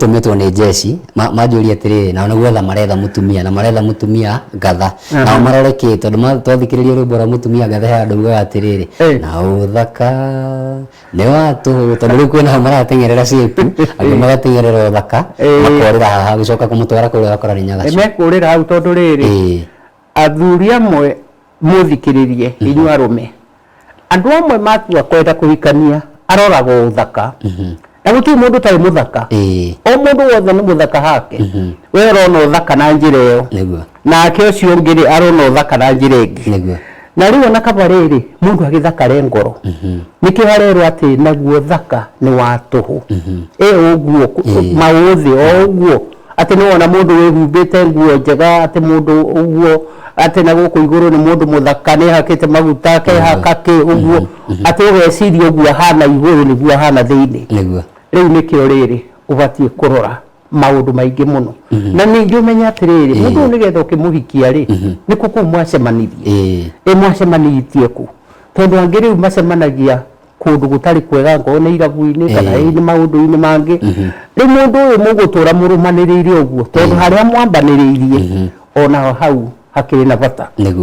Tũmĩtwo nĩ njeci manjũrie atĩrĩrĩ, nao nĩ gwetha maretha mũtumia na maretha mũtumia ngatha, nao marore kĩ? Tondũ twathikĩrĩria rwĩmbo rwa mũtumia ngatha he handũ ugaga atĩrĩrĩ, na ũthaka nĩ wa tũhũ. Tondũ rĩu kwĩna hau marateng'erera shape, angĩ magateng'erera ũthaka, makorĩra haha, gũcoka kũmũtwara kũrĩa ũgakora nĩ nyagacu. Mekũrĩra hau tondũ rĩrĩ, athuri amwe, mũthikĩrĩrie inyuĩ arũme, andũ amwe matua kwenda kũhikania aroraga o ũthaka, na gũtirĩ mũndũ ũtarĩ mũthaka. O mũndũ wothe nĩ mũthaka hake. We ũrona ũthaka na njĩra ĩyo, nake ũcio ũngĩ rĩ, arona ũthaka na njĩra ĩngĩ. Na rĩu ona kaba rĩrĩ, mũndũ agĩthakare ngoro, nĩkĩo harerwo atĩ naguo ũthaka nĩ wa tũhũ. Ĩ ũguo maũthĩ o ũguo atĩ nĩ wona mũndũ wĩhumbĩte nguo njega, atĩ mũndũ ũguo atĩ na gũkũ igũrũ nĩ mũndũ mũthaka, nĩ hakĩte maguta, akehaka kĩ ũguo, atĩ ũgeciria ũguo ahana igũrũ nĩguo ahana thĩinĩ. Rĩu nĩkĩo rĩrĩ ũbatiĩ kũrora maũndũ maingĩ mũno, na ningĩ ũmenye atĩrĩrĩ, mũndũ ũyũ nĩgetha ũkĩmũhikia rĩ, nĩkũ kũu mwacemanirie? Ĩ mwacemanĩtie kũ? Tondũ angĩ rĩu macemanagia kũndũ gũtarĩ kwega, angorwo nĩ irabu-inĩ kana ĩ nĩ maũndũ-inĩ mangĩ. Rĩu mũndũ ũyũ mũgũtũra mũrũmanĩrĩire ũguo, tondũ harĩa mwambanĩrĩirie onaho hau hakĩrĩ na bata.